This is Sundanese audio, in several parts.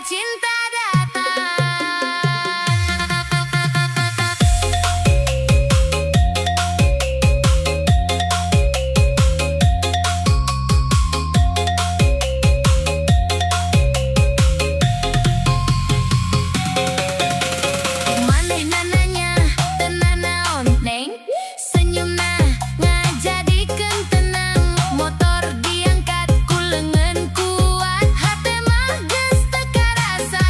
Cinta datang. Manehna nanya, "Teu nanaon, Neng?" Senyumna ngajadikeun tenang. Motor diangkat ku lengan kuat. Hate mah geus teu karasa.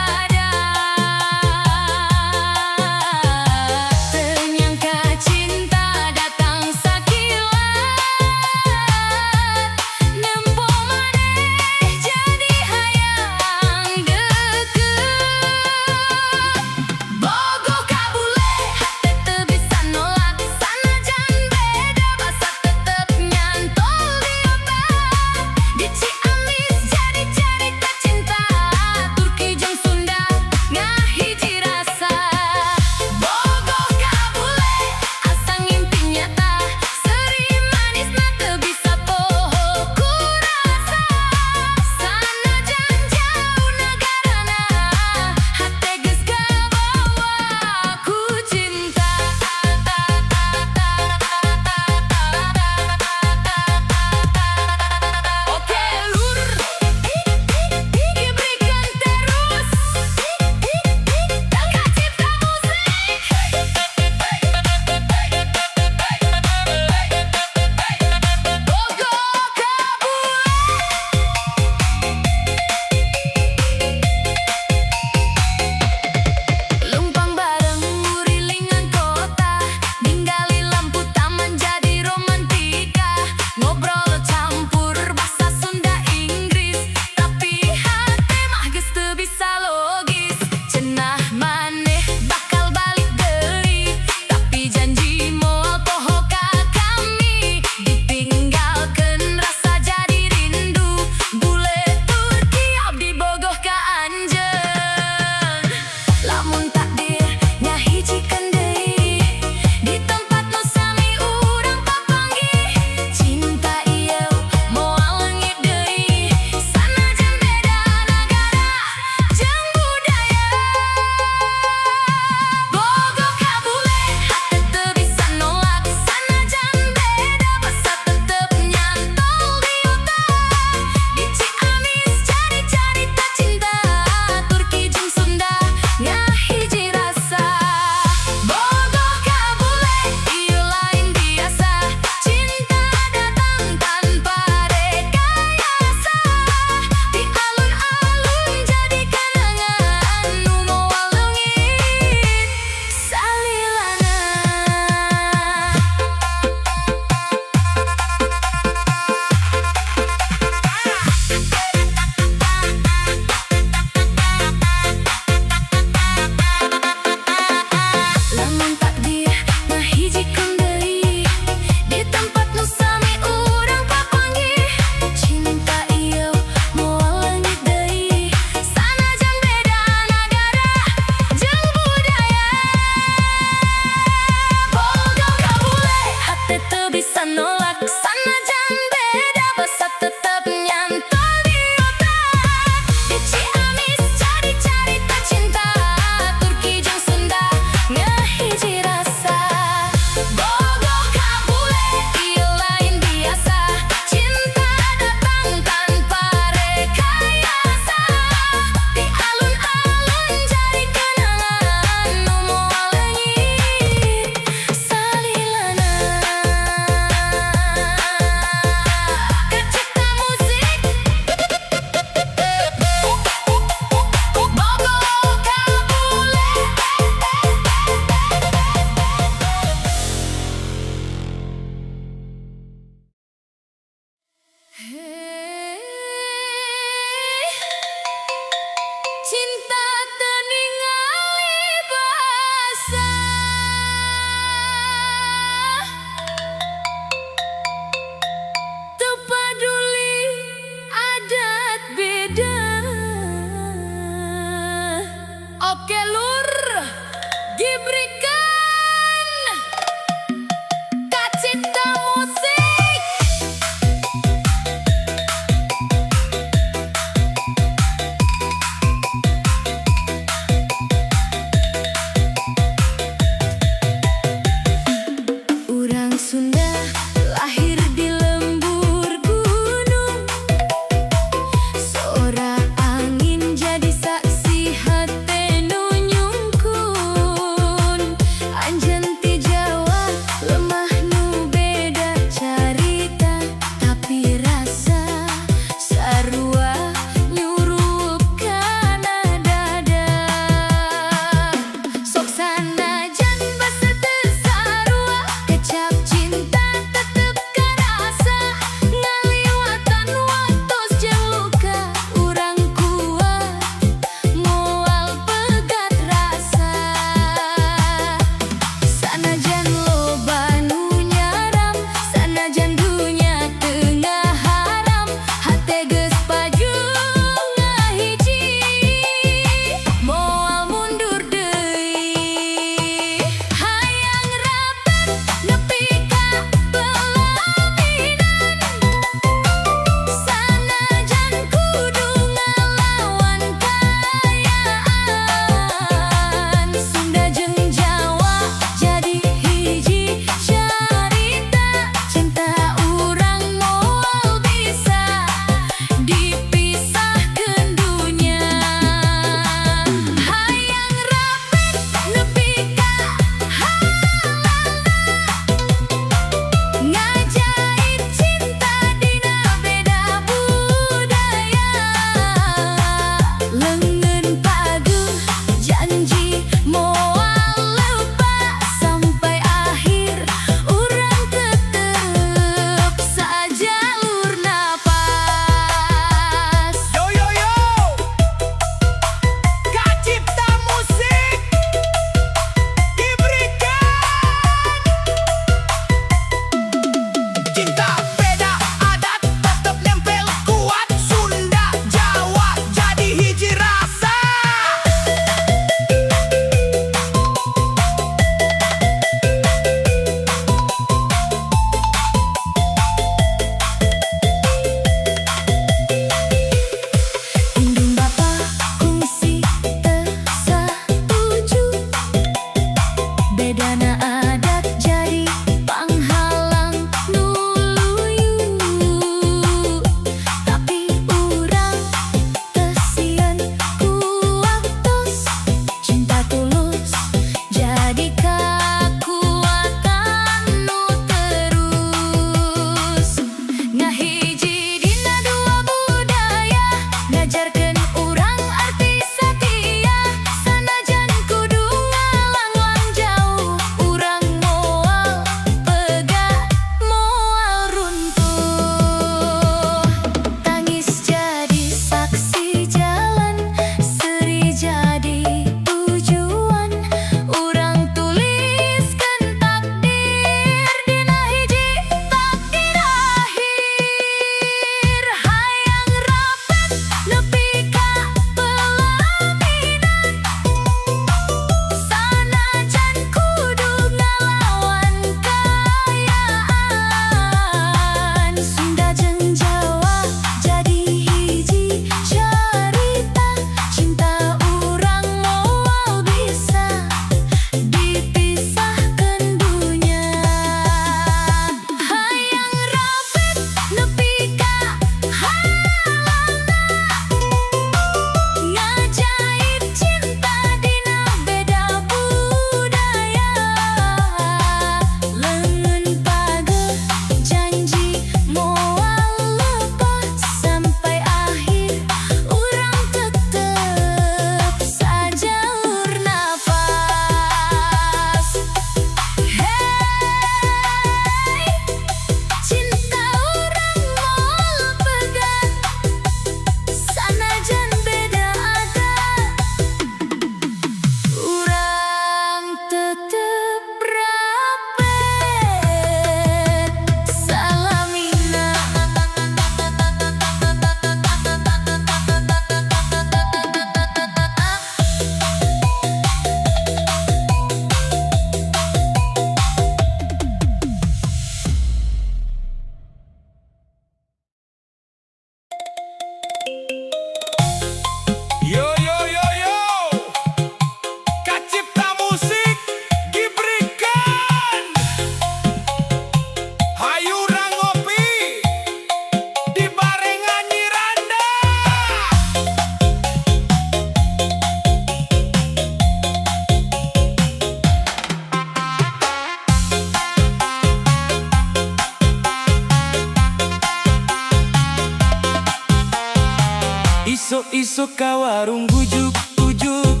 Isuk-isuk ka warung, ujug-ujug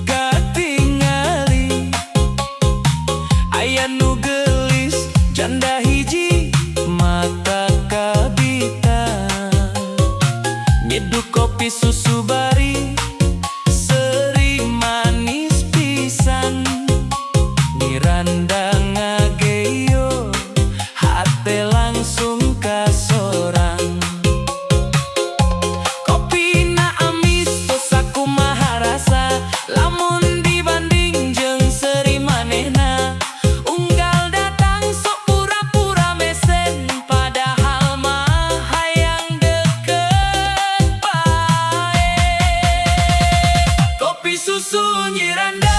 katingali aya nu geulis, janda hiji, mata kabitan, nyeduh kopi susu bari seuri manis pisan. Miranda ngageyo, hate langsung kasorang. Kopina amis tos sakumaha rasa lamun dibanding jeung seuri manehna. Unggal datang sok pura-pura mesen, padahal mah hayang deket bae. Kopi susu Nyiranda,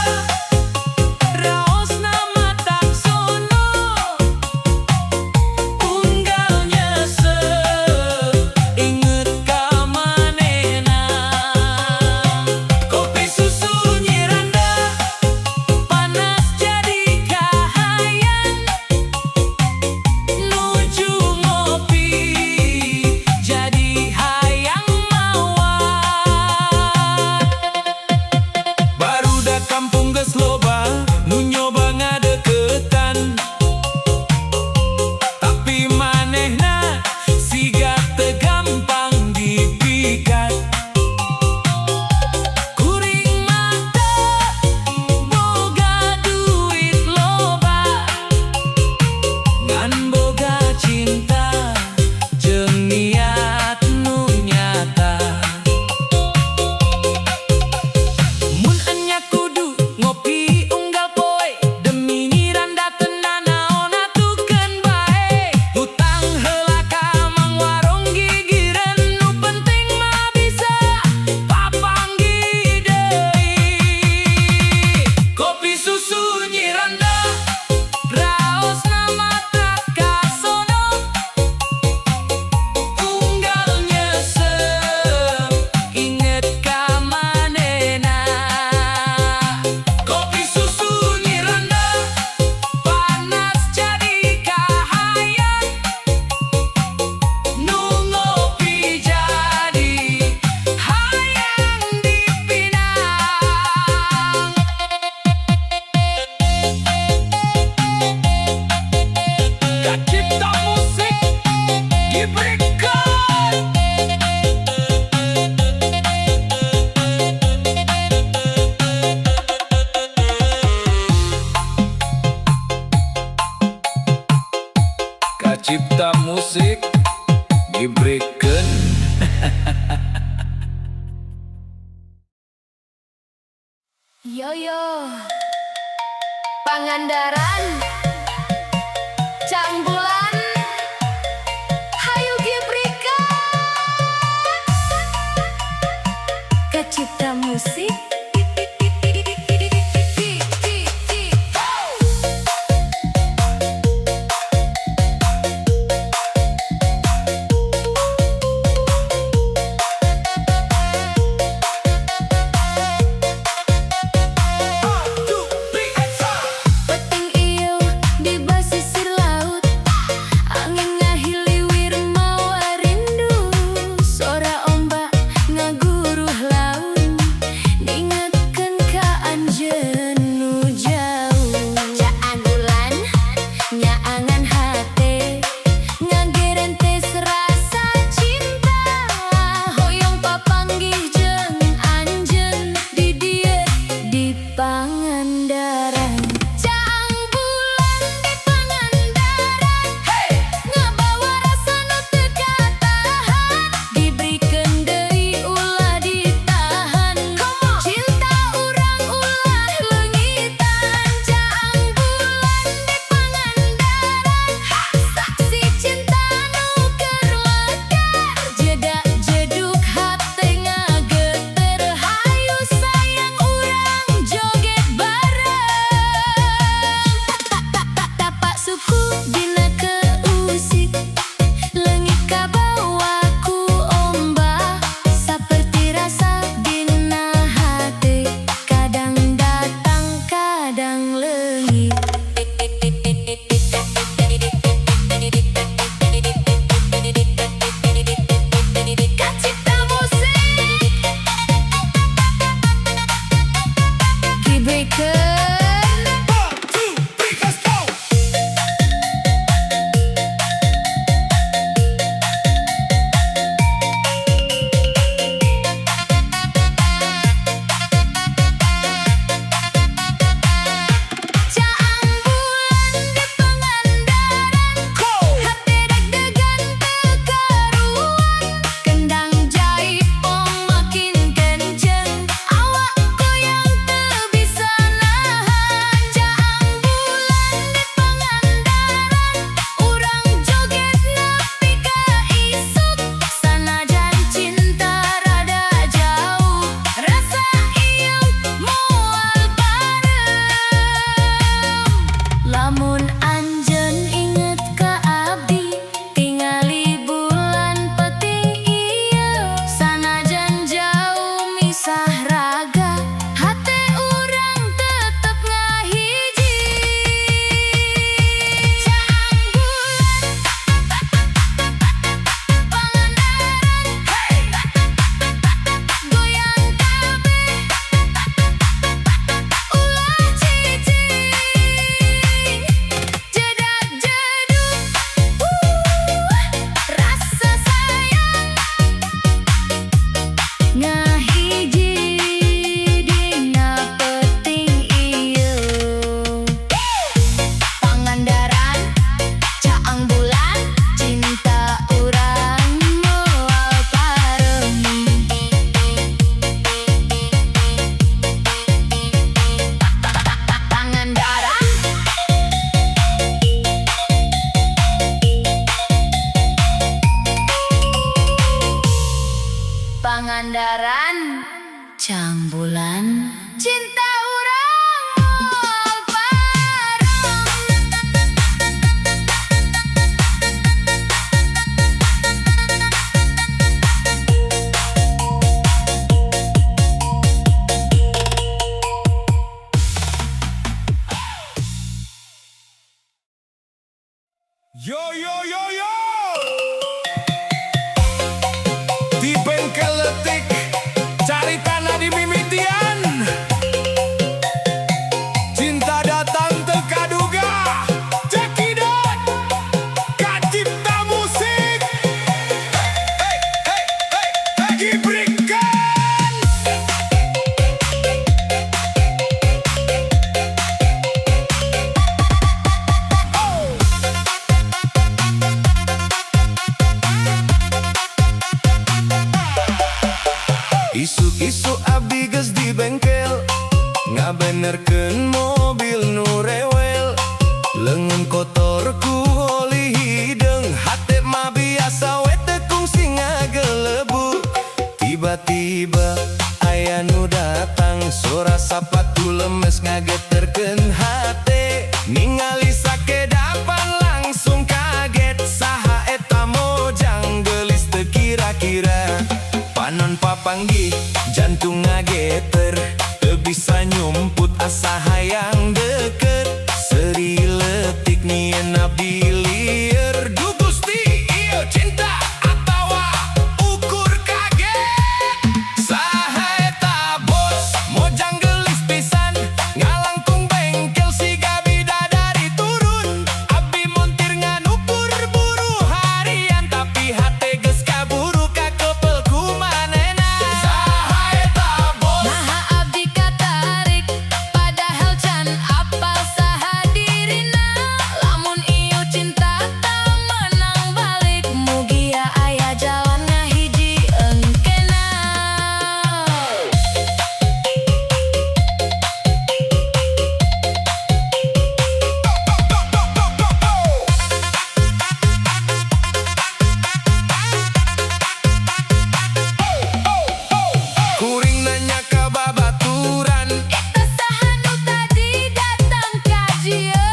raosna matak sono. Unggal nyesep inget ka manehna. Kopi susu Nyiranda, panas jadi kahayang. Nuju ngopi jadi hayang mawa. Barudak kampung geus loba nu nyoba ngadeukeutan, tapi manehna siga teu gampang dipikat. Kuring mah teu boga duit loba, ngan boga cinta jeung niat nu nyata. Mun enya kudu ngopi unggal poe demi Nyiranda, teu nanaon atuh, keun bae. Hutang heula ka mang warung gigireun, nu penting mah bisa papanggih deui. Kopi susu Nyiranda, raosna matak kasono. Unggal nyesep inget ka manehna. Kopi susu Nyiranda, panas jadi kahayang. Nu ngopi jadi hayang dipinang. Kacipta Musik diberikan. Kacipta Musik diberikan. Yo yo, Pangandaran, Cangbulan, hayu gibrikan. Kacipta Musik. Peuting ieu di basisir laut, angin ngahiliwir mawa rindu. Sora ombak ngaguruh laut. Lebaran Cang bulan Cinta urang moal padam. Yo yo yo yo. Di bengkel leutik caritana dimimitian. Cinta datang teu kaduga. Cekidot Kacipta Musik. Hey hey hey hey, Gibrikkan. Oh. Isuk-isuk abdi geus di bengkel, ngabenerkeun mobil nu rewel. Leungeun kotor ku oli hideung, hate mah biasa we teu kungsi ngagelebug. Tiba-tiba aya nu datang, suara sapatu lemes ngageterkeun hate. Ningali sakedapan langsung kaget, saha eta mojang geulis teu kira-kira. Panon papanggih jantung ngageter, teu bisa nyumput asa hayang deket. Seuri leutik nyieun abdi lieur, duh Gusti, ieu cinta atawa ukur kaget? Saha eta bos mojang geulis pisan, ngalangkung bengkel siga bidadari turun. Abdi montir ngan ukur buruh harian, tapi hate geus kaburu kakepel ku manehna. Saha eta bos? Naha abdi katarik padahal can apal saha dirina. Lamun ieu cinta teu meunang balik, mugia aya jalan ngahiji engkena. Go go go go. Kuring nanya ka babaturan, Eta saha nu tadi datang ka dieu?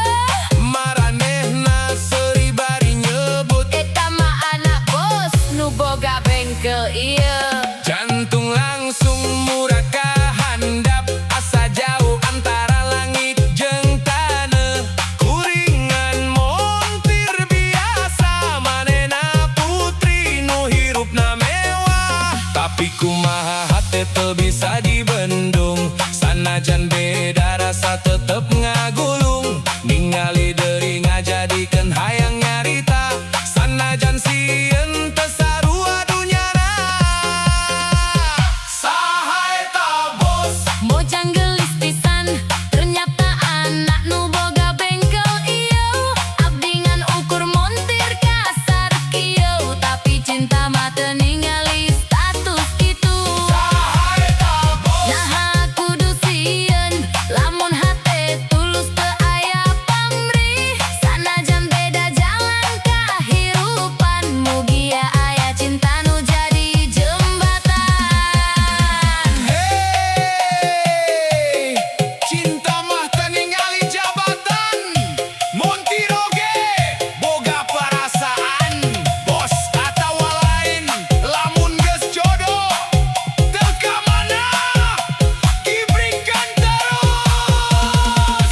Maranehna seuri bari nyebut, Eta mah anak bos nu boga bengkel ieu. Jantung langsung murag ka handap, asa jauh antara langit jeung taneuh. Kuring ngan montir biasa, manehna putri nu hirupna mewah. Tapi kumaha hate teu bisa dibendung, sanajan beda rasa tetep ngagulung. Ningali deui ngajadikeun hayang nyarita, sanajan sieun teu sarua dunyana. Saha eta bos? Mojang geulis pisan, ternyata anak nu boga bengkel ieu. Abdi ngan ukur montir kasar kieu, tapi cinta mah teu ningali status kitu. Saha eta bos? Naha kudu sieun, lamun hate tulus teu aya pamrih. Sanajan beda jalan kahirupan, mugia aya cinta nu jadi jembatan. Hey, cinta mah teu ningali jabatan, montir oge boga perasaan. Bos atawa lain, lamun geus jodoh teu ka mana. Gibrikkeun terus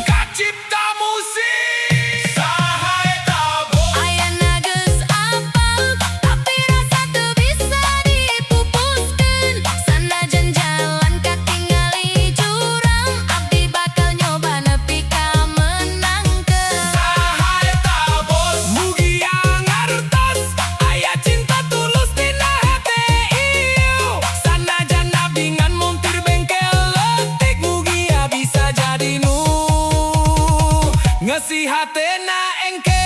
Kacipta Musik. Saha eta bos? Ayeuna geus apal, tapi rasa teu bisa dipupuskeun. Sanajan jalan katingali jurang, abdi bakal nyoba nepi ka meunangkeun. Saha eta bos? Mugia ngartos aya cinta tulus dina hate ieu. Sanajan abdi ngan montir bengkel leutik, mugia bisa jadi nu ngeusi hatena engke.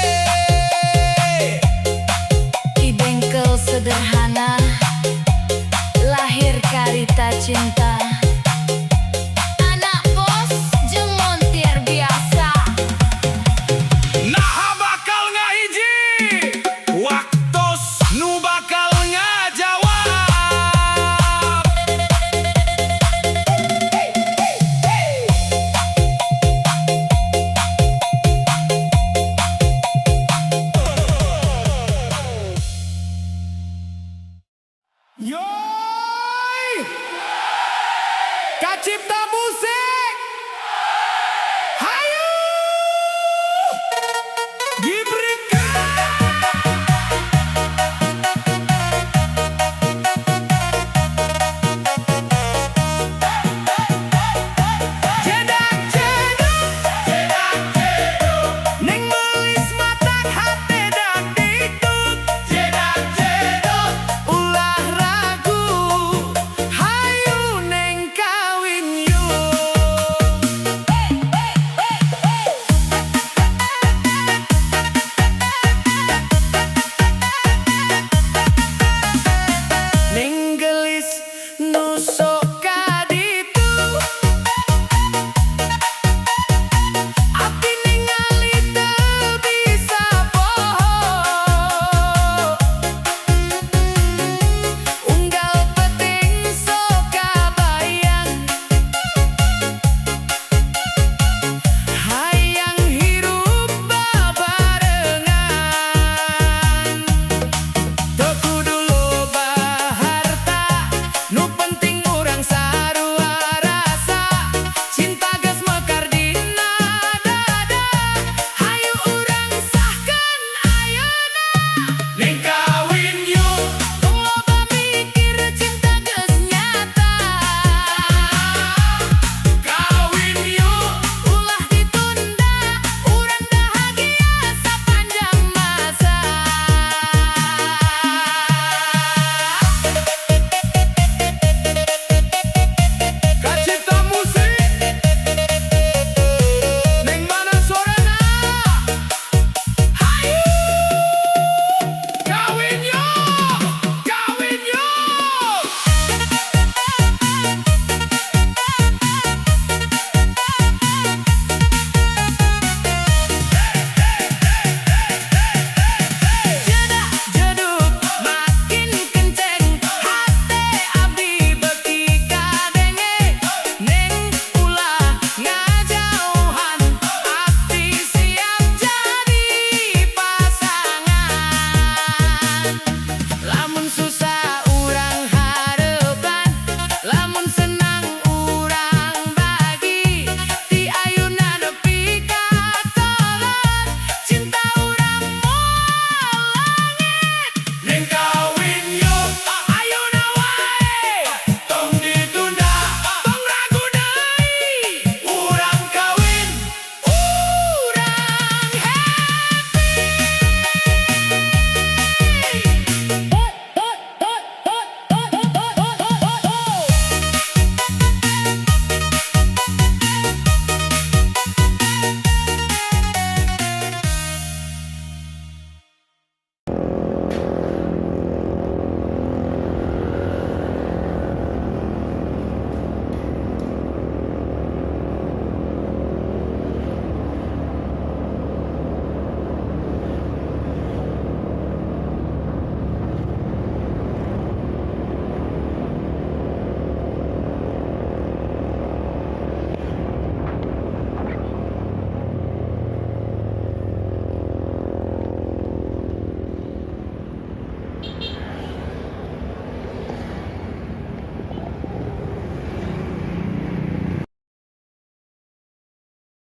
Di bengkel sederhana lahir carita cinta, anak bos jeung montir biasa. Naha bakal ngahiji, waktos nu bakal ngajawab. Cipta.